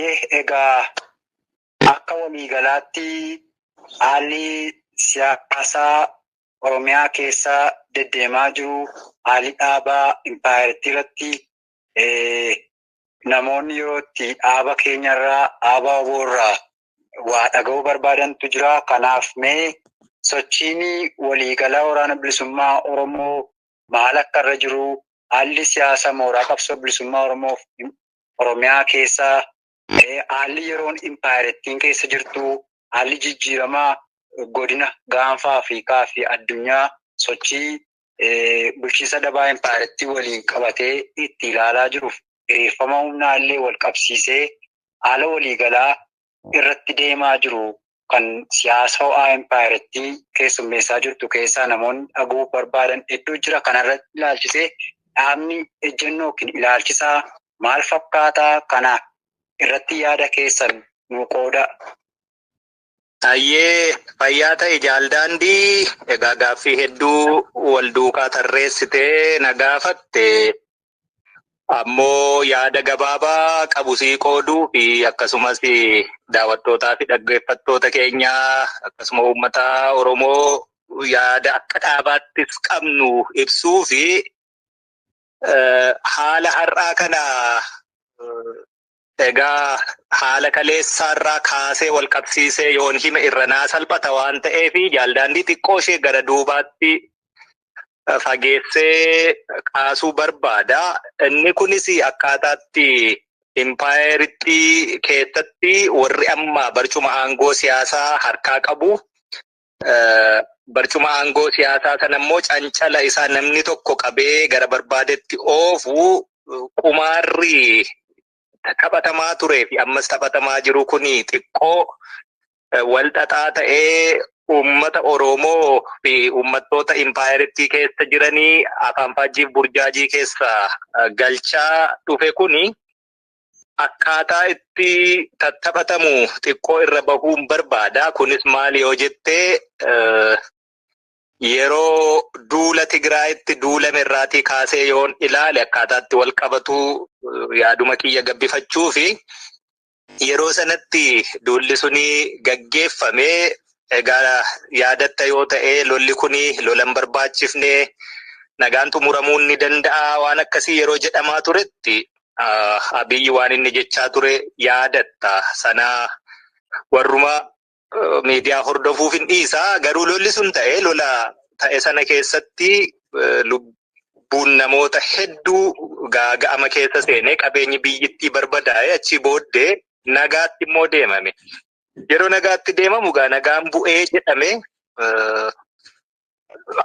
Egaa akka waliigalaatti haalli siyaasaa Oromiyaa keessa deddeemaa jiru, haalli dhaabaa impaayeritti irratti namoonni yeroo itti dhaaba keenyarraa, dhaaba WBO irraa waa dhaga'uu barbaadantu jira. Kanaaf mee sochiin waliigalaa Waraana Bilisummaa Oromoo maal akka irra jiru, haalli siyaasa mooraa qabsoo bilisummaa Oromoo Oromiyaa keessa, haalli yeroon impaayerittiin keessa jirtu, haalli jijjiiramaa godina Gaanfa Afrikaa fi addunyaa sochii bulchiinsa dabaa impaayerittii waliin qabatee itti ilaalaa jiruuf hiriirfama humnaa illee wal qabsiisee haala waliigalaa irratti deemaa jiru kan siyaasa ho'aa impaayerittii keessummeessaa jirtu keessaa namoonni dhaguu barbaadan hedduu jira. Kanarratti ilaalchisee dhaabni ejjennoo yookiin ilaalchisaa maal fakkaataa, kana irratti yaada keessan nu qooda. Hayyee, fayyaa ta'e jaaldaandii. Egaa gaaffii hedduu wal duukaa tarreessitee na gaafatte. Ammoo yaada gabaabaa qabu sii qooduu fi akkasumas daawwattootaa fi dhaggeeffattoota keenyaa, akkasuma uummata Oromoo yaada akka dhaabaattis qabnu ibsuu fi haala har'aa kana egaa haala kaleessaarraa kaasee wal qabsiisee yoon hime irra naa salphata waan ta'eef, jaaldaandii, xiqqoo ishee gara duubaatti fageessee kaasuu barbaada. Inni kunis akkaataatti impaayeritti keessatti warri amma barcuma aangoo siyaasaa harkaa qabu. Barcuma aangoo siyaasaa sana immoo cancala isaa namni tokko qabee gara barbaadetti oofu, qumaarri taphatamaa turee fi ammas taphatamaa jiru kuni xiqqoo wal xaxaa ta'ee uummata Oromoo fi uummattoota impaayeritti keessa jiranii afaan faajjiif burjaajii keessa galchaa dhufe kuni akkaataa itti tattaphatamu xiqqoo irra bahuun barbaada. Kunis maali yoo jettee, yeroo duula Tigraayitti duulame irraatii kaasee yoon ilaale akkaataatti wal qabatu yaaduma kiyya gabbifachuu fi yeroo sanatti duulli suni gaggeeffame, egaa yaadatta yoo ta'e, lolli kuni lola hin barbaachifne, nagaan xumuramuun ni danda'a waan akkasii yeroo jedhamaa turetti, Abiyyi waan inni jechaa ture yaadatta. Sana warruma miidiyaa hordofuuf hin dhiisa. Garuu lolli sun ta'e, lola ta'e sana keessatti lubbuun namoota hedduu gaaga'ama keessa seenee, qabeenyi biyyittii barbadaa'e. Achii booddee nagaatti immoo deemame. Yeroo nagaatti deemamu gaa nagaan bu'ee jedhame,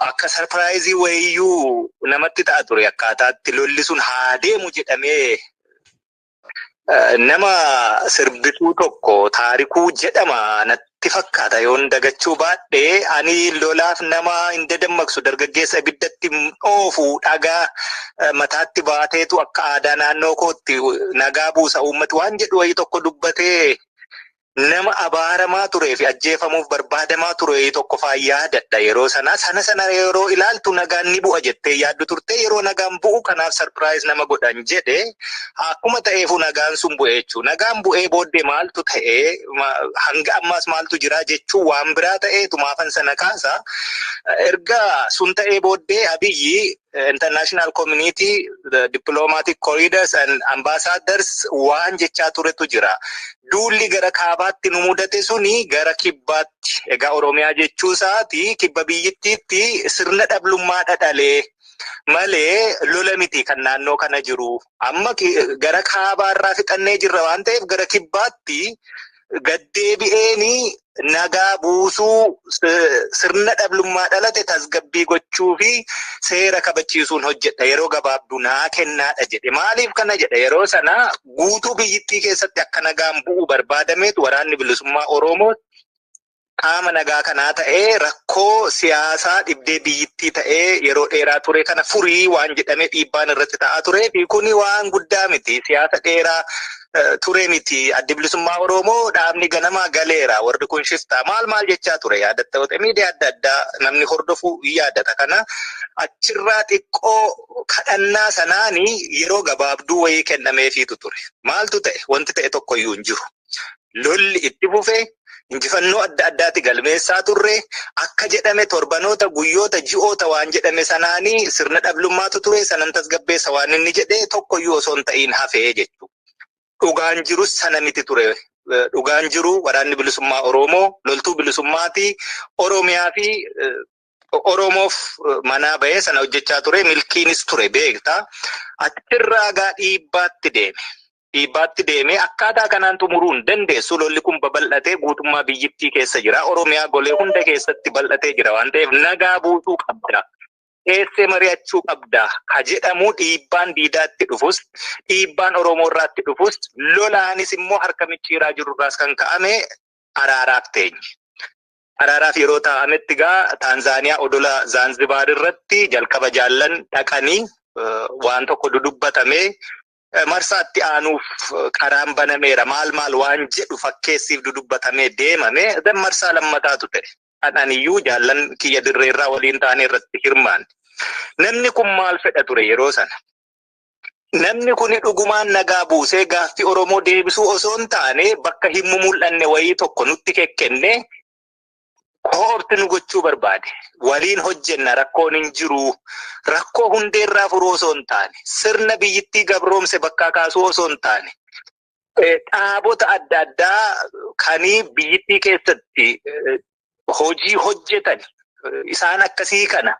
akka surprise wayiyyuu namatti ta'a ture akkaataatti lolli sun haa deemu jedhamee. Nama sirbituu tokko Taarikuu jedhama natti fakkaata yoon dagachuu baadhee, "Ani lolaaf nama hin dadammaqsu, dargaggeessa ibiddatti oofu, dhagaa mataatti baateetu akka aadaa naannoo kootti nagaa buusa uummati," waan jedhu wayii tokko dubbatee nama abaaramaa turee fi ajjeefamuuf barbaadamaa ture tokko faa yaadadha yeroo sana. Sana yeroo ilaaltu nagaan ni bu'a jettee yaaddu turte. Yeroo nagaan bu'u kanaaf surprise nama godhan jedhe. Akkuma ta'eefu nagaan sun bu'e jechuudha. Nagaan bu'ee booddee maaltu ta'ee, hanga ammaas maaltu jira jechuun waan biraa ta'eetu maafan sana kaasa. Erga sun ta'ee booddee Abiyyi international community, the diplomatic corridors and ambassadors waan jechaa turetu jira. Duulli gara kaabaatti nu mudate suni gara kibbaatti, egaa Oromiyaa jechuu isaati, kibba biyyittiitti sirna dhablummaa dhadhalee malee lola miti kan naannoo kana jiru. Amma gara kaabaarraa fixannee jirra waan ta'eef gara kibbaatti gaddeebi'eeni nagaa buusuu, sirna dhablummaa dhalate tasgabbii gochuu fi seera kabachiisuun hojjedha, yeroo gabaabduu naa kennaadha jedhe. Maaliif kana jedhe? Yeroo sana guutuu biyyittii keessatti akka nagaan bu'u barbaadameetu waraanni bilisummaa Oromoo Qaama nagaa kanaa ta'ee rakkoo siyaasaa dhibdee biyyittii ta'ee yeroo dheeraa ture kana furii waan jedhamee dhiibbaan irratti ta'aa turee fi kuni waan guddaa miti. Siyaasa dheeraa ture miti. Addi Bilisummaa Oromoo dhaabni ganamaa galeera. Warri kun shiftaa maal maal jechaa ture, yaadatta yoo ta'e miidiyaa adda addaa namni hordofu yaadata. Kana achirraa xiqqoo kadhannaa sanaani yeroo gabaabduu wayii kennameefiitu ture. Maaltu ta'e? Wanti ta'e tokkoyyuu hin jiru. Lolli itti fufe, injifannoo adda addaati galmeessaa turre. Akka jedhame torbanoota, guyyoota, ji'oota waan jedhame sanaanii sirna dhablummaatu ture sanan tasgabbeessa waan inni jedhe tokkoyyuu osoo hin ta'iin hafee jechuudha. Dhugaan jirus sana miti ture. Dhugaan jiru Waraanni Bilisummaa Oromoo loltuu bilisummaati. Oromiyaa fi Oromoof manaa bahee sana hojjechaa ture, milkiinis ture, beektaa. Achirraa gaa dhiibbaatti deeme. Dhiibbaatti deemee akkaataa kanaan xumuruu hin dandeessu. Lolli kun babal'atee guutummaa biyyittii keessa jira. Oromiyaa golee hunda keessatti bal'atee jira waan ta'eef nagaa buusuu qabda. Teessee mari'achuu qabda. Ka jedhamu dhiibbaan diidaatti dhufus, dhiibbaan Oromoo irraatti dhufus, lolaanis immoo harka micciiraa jirurraas kan ka'ame araaraaf teenye. Araaraaf yeroo taa'ametti gaa Taanzaaniyaa odola Zaanzibaar irratti jalqaba jaallan dhaqanii waan tokko dudubbatamee marsaatti aanuuf karaan banameera maal maal waan jedhu fakkeessiif dudubbatamee deemame. Dan marsaa lammataatu ta'e. Kan aniyyuu jaallan kiyya dirreerraa waliin taane irratti hirmaanne. Namni kun maal fedha ture yeroo sana? Namni kun dhugumaan nagaa buusee gaaffii Oromoo deebisuu osoo hin taane bakka hin mumul'anne wayii tokko nutti kekkenne koorti nu gochuu barbaade. Waliin hojjenna, rakkoon hin jiru. Rakkoo hundeerraa furuu osoo hin taane, sirna biyyittii gabroomse bakkaa kaasuu osoo hin taane, dhaabota adda addaa kanii biyyittii keessatti hojii hojjetan isaan akkasii kana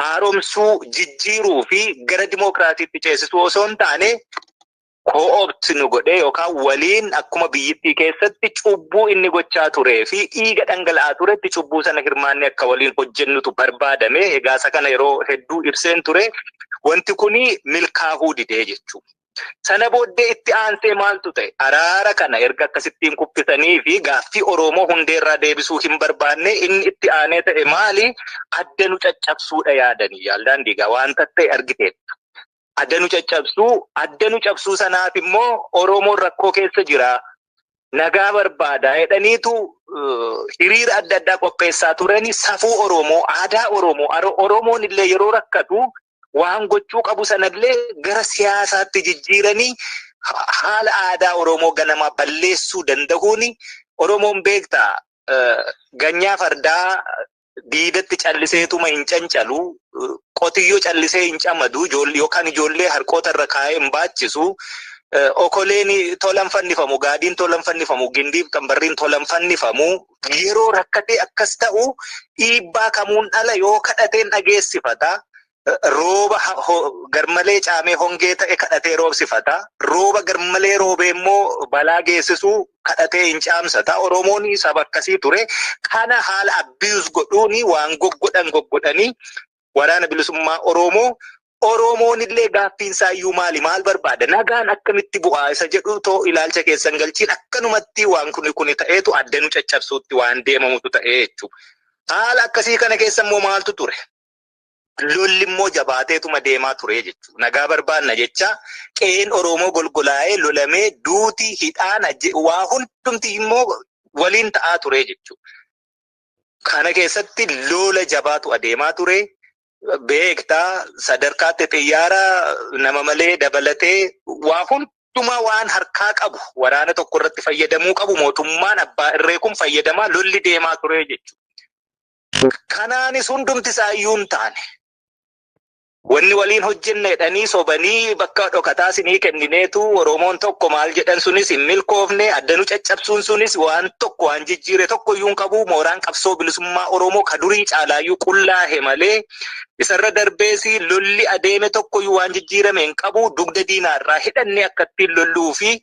haaromsuu, jijjiiruu fi gara dimookiraasiitti ceesisuu osoo hin taane co-opt nu godhee yookaan waliin akkuma biyyittii keessatti cubbuu inni gochaa turee fi dhiiga dhangala'aa turetti cubbuu sana hirmaanne akka waliin hojjennutu barbaadame. Egaa isa kana yeroo hedduu ibseen ture. Wanti kuni milkaa'uu didee jechuudha. Sana booddee itti aansee maaltu ta'e? Araara kana erga akkasittiin kuffisanii fi gaaffii Oromoo hundeerraa deebisuu hin barbaanne, inni itti aanee ta'e maali? Adda nu caccabsuudha yaadanii yaaldaan diigaa wanta ta'e argiteetta. Adda nu caccabsuu, adda nu cabsuu sanaaf immoo Oromoon rakkoo keessa jira. Nagaa barbaada jedhaniitu hiriira adda addaa qopheessaa turani. Safuu Oromoo, aadaa Oromoo, Oromoon illee yeroo rakkatu waan gochuu qabu sanallee gara siyaasaatti jijjiiranii haala aadaa Oromoo ganamaa balleessuu danda'uun. Oromoon beektaa, ganyaa fardaa diidatti calliseetuma hin cancalu, qotiyyoo callisee hin camadu, yookaan ijoollee harqoota irra kaa'ee hin baachisu. Okoleen tolan fannifamu, gaadiin tolan fannifamu, gindiif qambarriin tolan fannifamu. Yeroo rakkatee akkas ta'u dhiibbaa kamuun dhala yoo kadhateen dhageessifata. Rooba garmalee caamee hongee ta'e kadhatee roobsifata. Rooba garmalee roobee immoo balaa geessisu kadhatee hin caamsata. Oromoon saba akkasii ture. Kana haala abuse godhuuni waan goggodhan goggodhanii Waraana Bilisummaa Oromoo, Oromoon illee gaaffiin isaa iyyuu maali, maal barbaada, nagaan akkamitti bu'aa isa jedhu too ilaalcha keessan galchiin akkanumatti waan kuni kuni ta'eetu adda nu caccabsuutti waan deemamutu ta'ee jechuudha. Haala akkasii kana keessa immoo maaltu ture? Lolli immoo jabaateetuma deemaa ture jechuudha. Nagaa barbaanna jecha qe'een Oromoo golgolaa'ee lolamee, duuti, hidhaan, waa hundumti immoo waliin ta'aa ture jechuudha. Kana keessatti lola jabaatu adeemaa ture. Beektaa, sadarkaatti xiyyaara nama malee dabalatee waa hundumaa waan harkaa qabu waraana tokko irratti fayyadamuu qabu mootummaan abbaa irree kun fayyadamaa lolli deemaa ture jechuudha. Kanaanis hundumti isaa iyyuu hin taane. Wanni waliin hojjenna jedhanii sobanii bakka dhokataa sinii kennineetu Oromoon tokko maal jedhan sunis hin milkoofne. Adda nu caccabsuun sunis waan tokko waan jijjiire tokko iyyuu hin qabu. Mooraan qabsoo bilisummaa Oromoo ka durii caalaayyuu qullaahe malee Isarra darbees lolli adeeme tokkoyyuu waan jijjiirame hin qabu. Dugda diinaarraa hidhannee akkattiin lolluu fi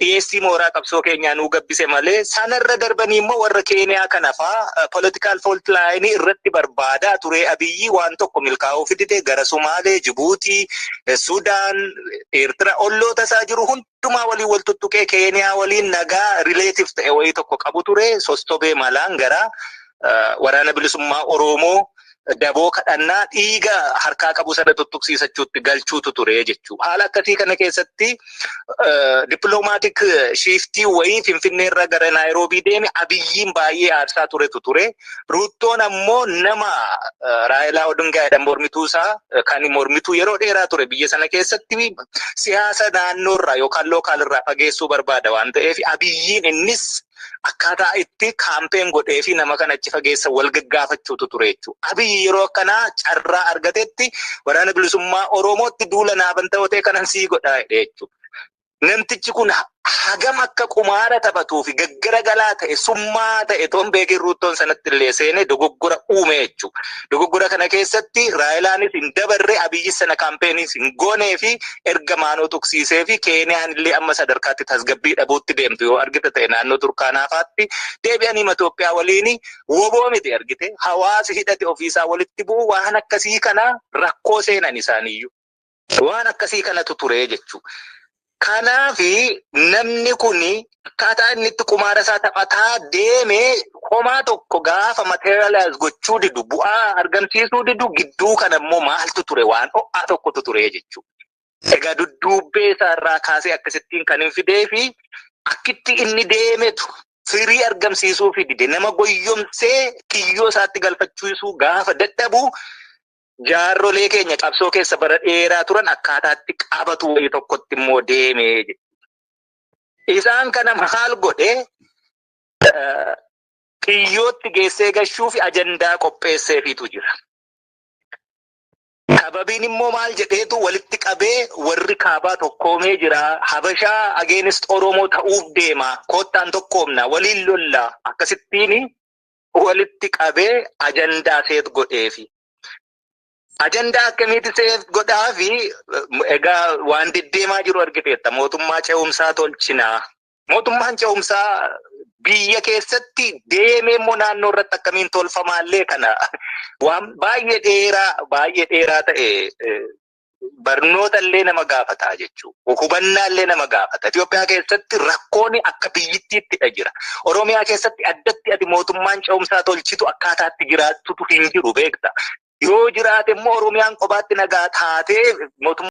dhiyeessii mooraa qabsoo keenyaa nuu gabbise malee, sanarra darbanii immoo warra Keeniyaa kana faa political fault line irratti barbaadaa ture. Abiyyi waan tokko milkaa'uu fidite. Gara Sumaalee, Jibuutii, Sudaan, Eertira, olloota isaa jiru hundumaa waliin wal tuttuqee Keeniyaa waliin nagaa relative ta'e wayii tokko qabu ture. Sostobee malaan gara Waraana Bilisummaa Oromoo daboo kadhannaa dhiiga harkaa qabu sana tuttuqsiisachuutti galchuutu ture jechuudha. Haala akkasii kana keessatti diplomatic shiftii wayii Finfinneerra gara Naayiroobii deeme Abiyyiin baay'ee aarsaa turetu ture. Ruuttoon ammoo nama Raayilaa Odingaa jedhan, mormituu isaa, kan mormituu yeroo dheeraa ture, biyya sana keessatti siyaasa naannoorraa yookaan localirraa fageessuu barbaada waan ta'eef, Abiyyiin innis akkaataa itti campaign godhee fi nama kana achi fageessa wal gaggaafachuutu ture jechuudha. Abiyyi yeroo akkanaa carraa argatetti Waraana Bilisummaa Oromootti duula naaban ta'ee kanan sii godhaa jedhee jechuudha. Namtichi kun hagam akka qumaara taphatuu fi gaggara galaa ta'e, summaa ta'e toon beekin, Ruuttoon sanatti illee seenee dogoggora uume jechuudha. Dogoggora kana keessatti Raayilaanis hin dabarre, Abiyyi sana campaigniis hin goonee fi erga maanoo tuqsiisee fi Keeniyaan illee amma sadarkaatti tasgabbii dhabuutti deemtu yoo argite ta'e, naannoo Turkaanaa fa'aatti deebi'anii Itoophiyaa waliin woboo miti argite, hawaasi hidhate ofiisaa walitti bu'u, waan akkasii kana rakkoo seenan isaaniiyyuu. Waan akkasii kanatu ture jechuudha. Kanaafi namni kun akkaataa inni itti qumaara isaa taphataa deeme homaa tokko gaafa materialize gochuu didu, bu'aa argamsiisuu didu, gidduu kana immoo maaltu ture? Waan ho'aa tokkotu ture jechuudha. Egaa dudduubbee isaarraa kaasee akkasittiin kan hin fidee fi akkitti inni deemetu firii argamsiisuu fi dide, nama goyyomsee kiyyoo isaatti galfachiisuu gaafa dadhabu, jaarrolee keenya qabsoo keessa bara dheeraa turan akkaataatti qabatu wayii tokkotti immoo deemee. Isaan kana maal godhee kiyyootti geessee gashuu fi ajandaa qopheesseefiitu jira. Sababiin immoo maal jedheetu walitti qabee, warri kaabaa tokkoomee jira. Habashaa against Oromoo ta'uuf deema. Koottaan tokkoomna, waliin lolla. Akkasittiin walitti qabee ajandaa set godheefi. Ajandaa akkamiiti set godhaafi? Egaa waan deddeemaa jiru argiteetta. Mootummaa ce'umsaa tolchinaa. Mootummaan ce'umsaa biyya keessatti deemee immoo naannoo irratti akkamiin tolfamaallee kana waan baay'ee dheeraa ta'e, barnoota illee nama gaafata jechuudha. Hubannaa illee nama gaafata. Itoophiyaa keessatti rakkoon akka biyyittiittidha jira. Oromiyaa keessatti addatti ati mootummaan ce'umsaa tolchitu akkaataatti jiraattutu hin jiru, beekta. Yoo jiraate immoo Oromiyaan kophaatti nagaa taatee mootummaa